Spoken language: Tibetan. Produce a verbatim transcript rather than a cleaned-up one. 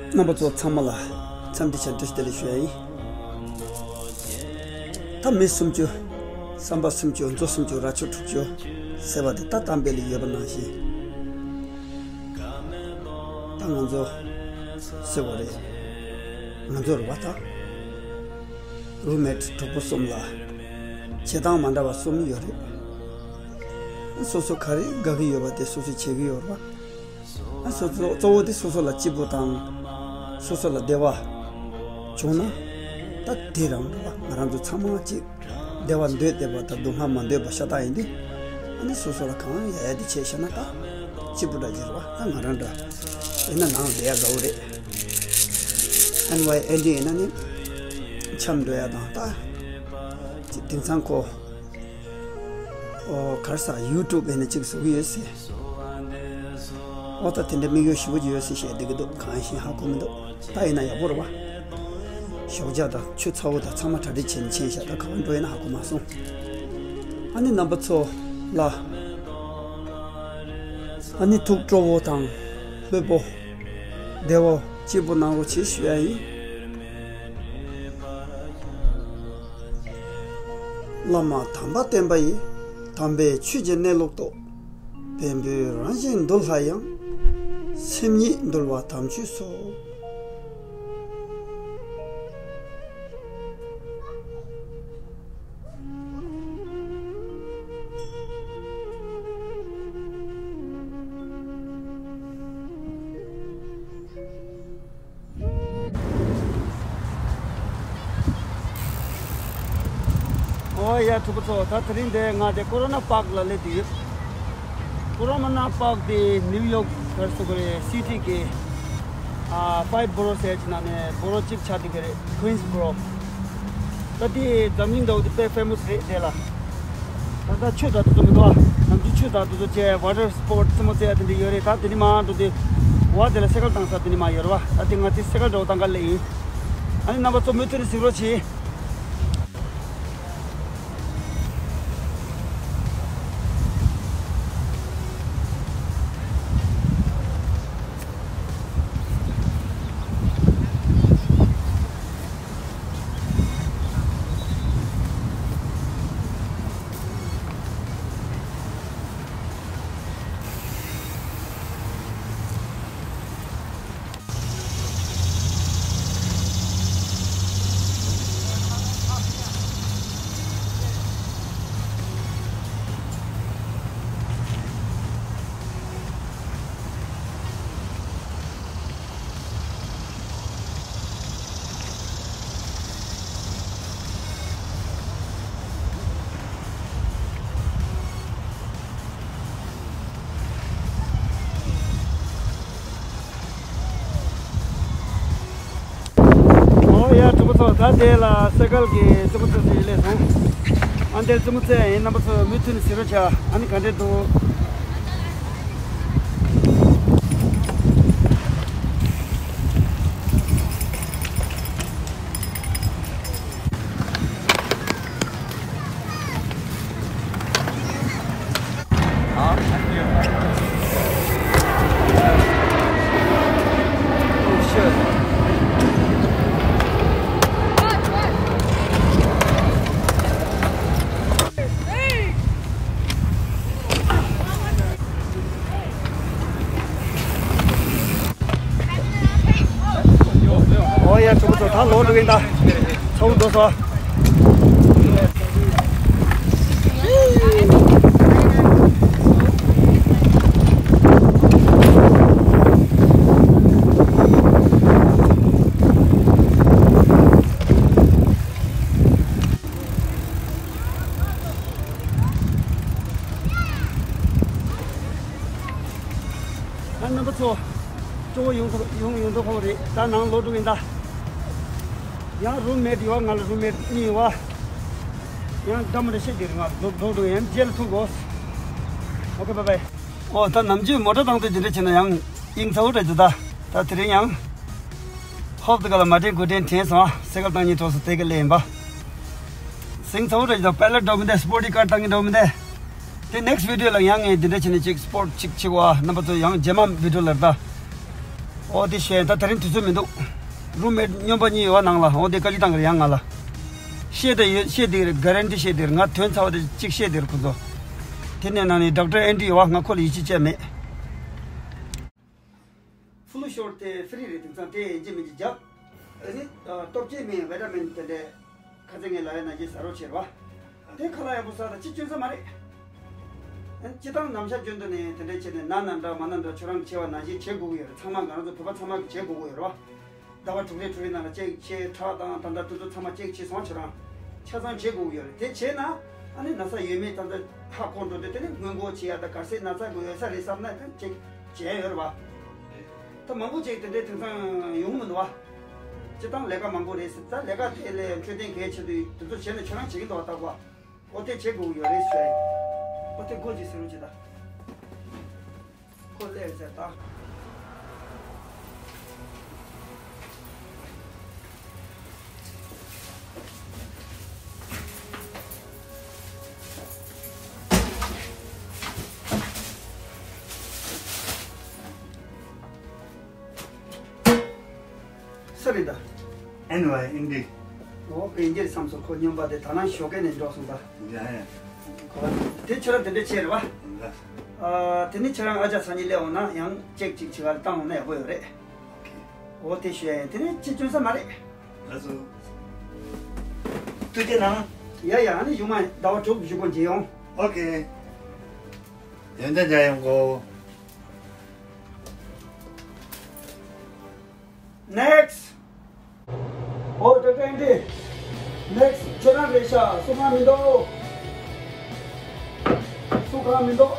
རྣམ་པ་ཚོ་ཚང་མ་ལ་འཚམས་འདྲི་བྱ་འདྲི་བདེ་ལེགས་ཞུ་ཡ་ཡིན། ད་མི་སུམ་ཅུ། བསམ་པ་སུམ་ཅུ། མཛོ་སུམ་ཅུ། རྭ་ཅོ་དྲུག་ཅུ་ཟེར་བ་དེ་ད་གཏམ་དཔེ་ལ་ཡོད་པ་ནང་བཞིན། ད་ང་ཚོ་ཟེར་བ་རེད། ང་ཚོ་རེད་བ་ད། རུམ་མེཊ་གྲོགས་པོ་གསུམ་ལ་བྱེད་སྟངས་མ་འདྲ་བ་གསུམ་ཡོད་རེད། སོ་སོ་ག་རེ་དགའ་གི་ཡོད་པ་དེ་སོ་སོས་བྱེད་ཀྱི་ཡོད་རེད་བ། ཨ་སོ་སོ་གཙོ་བོ་དེ་སོ་སོ་ལ་སྐྱིད་པོ་དང་། སོ་སོ་ལ་བདེ་བ་བྱུང་ན། ད་དེ་རང་རེད་བ། ང་རང་ཚོ་ཚང་མ་གཅིག་བདེ་བ་འདོད་བསྡད་པ་དང་སྡུག་བསྔལ་མ་འདོད་པ་ཤ་སྟག་ཡིན་དུས། ཨ་ནི་སོ་སོ་ལ་གང་ཡག་ཡག་དེ་བྱས་ཤེ་ན་ད་སྐྱིད་པོ་འདྲ་ཅིག་རེད་བ། ད་ང་རང་འདྲ་ཡིན་ན་ནང་བསྡད་ཡག་དགའ་བོ་རེད། ཨན་ཝའི་ཨེན་ཌི་ཡིན་ན་ནི་འཁྱམས་འགྲོ་ཡག་དང་ད་ཅིག་དེང་སང་ཁོ། ཨོ་གར་ས་ཡུ་ཊུབ་ཡིན་ན་གཅིག་བཟོ་གི་ཡོད་ཟེར། ཨོ་ད་དེ་འདྲ་དམིགས་ཡུལ་ཞེ་པོ་ཅིག་ཡོད་ཟེར་བཤད་བསྡད་ཀྱི་འདུག་གང་ཡིན་ཧ་གོ་མི་འདུག་ད་ཡིན་ན་ཡག་པོ་རེད་བ། ཞོགས་ཇ་དང་ཆུ་ཚ་བོ་དང་ཚང་མ་གྲ་སྒྲིག་བྱས་ནས་ཕྱིན་ཤག་ད་ག་པར་འགྲོ་ཡིན་ན་ཧ་གོ་མ་སོང་། ཨ་ནི་རྣམ་པ་ཚོ་ལ། ཨ་ནི་ཐུགས་སྤྲོ་བོ་དང་ལྷོད་པོ། བདེ་བོ་སྐྱིད་པོ་གནང་རོགས་བྱེད་ཞུ་ཡ་ཡིན། བླ་མ་དམ་པ་བསྟེན་པ་ཡིས། དམ་པའི་ཆོས་ཀྱི་གནས་ལུགས་རྟོགས། བེམ་པོའི་རང་བཞིན་འདུལ་ལྷ་ཡང་། སེམས་ཉིད་འདུལ་བ་དམ་ཆོས་སོ། ཨོ་ཡ་གྲོགས་པོ་ཚོ། ད་དེ་རིང་འདི་ང་དེ་ཀོ་རོ་ན་པཱརྐ་ལ་སླེབས་ཡོད། ཀོ་རོ་ན་པཱརྐ་དེ་ནིའུ་ཡོག་གར་སོ་གོ་རེ་སི་ཊི་གི་ཨ་ཕའིབ་བོ་རོ་ཟེར་གྱི་ནང་ནས་བོ་རོ་གཅིག་ཆགས་བསྡད་ཀྱི་རེད། ཀུ་ཨིན་སི་བོ་རོ། ད་དེ་འཛམ་གླིང་འདྲ་བོ་དེ་དཔེ་ཕེ་མོ་སི་རེད་དེ་ལ། ད་ལྟ་ཆུ་དང་དེ་ཚོ་མི་འདུག་ཨ། ནམ་རྒྱུན་ཆུ་དང་དེ་ཚོ་བྱས་ཝ་ཊར་སི་པོར་ཊི་རྩེད་མོ་རྩེ་ཡ་དེ་འདྲ་ཡོད་རེད། ད་དེ་ནས་མར་འགྲོ་དུས་བར་དེ་ལ་སེ་ཀལ་བཏང་ས་དེ་ནས་མར་ཡོད་རེད་བ། ད་དེ་ང་ཚོས་སེ་ཀལ་འདྲ་བོ་བཏང་ག་སླེབས་ཡིན། ཨ་ནི་རྣམ་པ་ཚོ་མུ་མཐུད་ནས་གཟིགས་རོགས་གྱིས། ཨོ་ཡ་གྲོགས་པོ་ཚོ། ད་དེ་ལ་སེ་ཀལ་གྱི་རྩེད་མོ་རྩེ་ས་ཞིག་སླེབས་སོང་། ཨ་འདིར་རྩེད་མོ་རྩེ་ཡ་ཡིན། རྣམ་པ་ཚོ་མུ་མཐུད་ནས་གཟིགས་རོགས་བྱ། ཨ་ནི་ག་འདྲས་འདུག་ཨོ་ཡ་གྲོགས་པོ་ཚོ། ད་ལོག་འགྲོ་གི་ཡིན། ད་ཚ་བོ་འགྲོ་སོང་། ཨ་རྣམ་པ་ཚོ། སྤྲོ་བོ་ཡོང་ཐུབ་ཡོང་ཡོང་ཐུབ་ཁག་པོ་རེད། ད་ནང་ལོག་འགྲོ་གི་ཡིན་ད། ཡང་རུམ་མེཊ་ཡོད། ང་ལ་རུམ་མེཊ་གཉིས་ཡོད་པ། ཡང་འདྲ་མི་འདྲ་བཤད་དེ་རེད། ང་ལ་འགྲོ་འགྲོ་འགྲོ་ཡང་རྗེས་ལ་ཐུག་དགོས། ཨོ་ཁེ་བྷའི་བྷའི། ཨོ་ད་ནམ་རྒྱུན་མོ་ཊ་བཏང་དུས་དེ་འདྲ་བྱས་ན་ཡང་དབྱིངས་ཚ་བོ་འདྲ་འདུག་ད་ད་དེ་རིང་ཡང་ཧོབ་དེ་ག་ལ་མ་དྲན་དགུ་དྲན་དྲན་སོང་། ཨ་སེ་ཀལ་བཏང་མཁན་གྲོགས་ཚོ་དེ་ག་སླེབས་ཡིན་པ། སེང་ཚ་བོ་རེད་ད། པའི་ལེཊ་འདྲ་བོ་མི་འདུག་སི་པོར་ཊི་ཀར་བཏང་གི་འདྲ་བོ་མི་འདུག་དེ་ནེག་སི་ཊི་བི་ཌི་ཡོ་ལ་ཡང་ངས་འདི་འདྲ་བྱས་ནས་ཅིག་སི་པོར་ཊི་ཅིག་བྱེད་དགོས། ཨ་རྣམ་པ་ཚོ་ཡང་རྗེས་མ་བི་ཌི་ཡོ་ལ་རེད་ད། ཨོ་དེ་བཤད་ད་དེ་རིང་དུས་ཚོད་མི་འདུག་རུམ་མེཊ་སྨྱོན་པ་གཉིས་ཡོད་བ་ནང་ལ། ཨོ་དེ་བཀའ་བཀྱོན་བཏང་གི་རེད་ཡང་ང་ལ། བཤད་དེ་ཡོད་བཤད་དེ་རེད། གྷ་རན་ཊི་བཤད་དེ་རེད། ང་དོན་ཚ་བ་དེ་གཅིག་བཤད་དེ་རེད་ཁོ་ཚོ། དེ་ནས་ནང་ནས་ཌོག་ཊར་ཨེན་ཌི་ཡོད་བ། ང་ཁོ་ལ་ཡིད་ཆེས་བྱས་མེད། ཕུ་ལུ་ཤོཊ་དེ་ཧྥི་རི་རེད། དེང་སང་དེ་ཡིན་གཅིག་མིན་གཅིག་རྒྱབ། དེ་ནི་ཨ་སྟོབས་སྐྱེད་སྨན་ཝི་ཊ་མིན་དེ་འདྲས་ཁ་ཚ་ངས་ལབ་ཡ་ནང་བཞིན་ཟ་རོགས་བྱེད་རོགས། དེ་ཁ་ལག་ཡག་པོ་ཟ་ད་ཅི་སྐྱོན་ས་མ་རེད། ཨ་སྤྱིར་བཏང་ནམ་ཞག་རྒྱུན་དུ་ནས་དེ་འདྲས་བྱས་ནས་ན་ན་འདྲ་མ་ན་འདྲ་ཁྱོད་རང་བྱས་པ་ནང་བཞིན་བྱེད་དགོས་ཀྱི་ཡོད་རེད། ཚང་མ་ང་རང་ཚོ་བོད་པ་ཚང་མ་གིས་བྱེད་དགོས་ཀྱི་ཡོད་རེད་བ། ཟླ་བ་དྲུག་རེ་དྲུག་རེ་ནང་ལ་ཅེག་བྱས། ཁྲག་དང་ད་ལྟ་དེ་ཚོ་ཚང་མ་ཅེག་བྱས་སོང་། ཁྱོད་རང་ཆ་ཚང་བྱེད་དགོས་ཀྱི་ཡོད་རེད། དེ་བྱས་ན་ཨ་ནི་ན་ཚ་ཡོད་མེད་ད་ལྟ་ཧ་གོ་འགྲོ་དུས་དེ་ནི་སྔོན་འགོག་བྱེད་ཡ་ད་ག་ཚད་ན་ཚ་དགོས་ཡོད་ས་རེད་བསམ་ན་ད་ཅེག་བྱས་ཡོད་རེད་བ། ད་མང་པོ་ཅིག་དེ་འདྲའི་དེང་སང་ཡོང་གི་མི་འདུག་བ། སྤྱིར་བཏང་ལས་ཀ་མང་པོ་རེད་ཟེར། ད་ལས་ཀ་དེ་ལས་འཕྲོད་བསྟེན་གལ་ཆེ་དུས་དེ་ཚོ་བྱས་ནས་ཁྱོད་རང་བྱེད་ཀྱི་འདུག་བ། ལྟ་གོ། ཨོ་དེ་བྱེད་དགོས་ཀྱི་ཡོད་རེད་ཟེར། ཨོ་དེ་སྒོ་ཅིག་ཟེར་རོགས་བྱེད་ད། ཁོ་སླེབས་ཟེར་ད། ས་རེད་ད། ཨེན་ཝའི་ཨིན་ཌི། ཨོ་དཔེ་འགྱེར་བསམ་སོང་། ཁོ་སྨྱོན་པ་དེ་ད་ནང་ཞོགས་ཀས་ནས་འགྲོ་སོང་ད། ཡ་ཡ། ཁོ་དེ་ཁྱོད་རང་དེ་འདྲ་བྱས་རེད་བ། ཡ། ཨ་དེ་ནི་ཁྱོད་རང་ཨ་ཅག་སང་ཉིན་སླེབས་འོང་ན་ཡང་ཅེག་ཅིག་བྱེད་ག་ལ་བཏང་འོང་ན་ཡག་པོ་ཡོད་རེད། ཨོ་དེ་ཞུ་ཡ་ཡིན། དེ་ནི་ཅི་སྐྱོན་ས་མ་རེད། ལགས་སོ། ཐུགས་རྗེ་གནང་། ཡ་ཡ། ཨ་ནི་གཞུག་མ་ཟླ་བ་དྲུག་གཞུག་གུ་མཇལ་ཡོང་། ཨོ་ཁེ། ཡོན་ཏན་འཇལ་ཡོང་གོ། Next. ཨོ་ཌོག་ཊར་ཨེན་ཌི། Next. ཁྱོད་རང་རེད་ཤག་སུ་གང་མི་འདུག་སུ་གང་མི་འདུག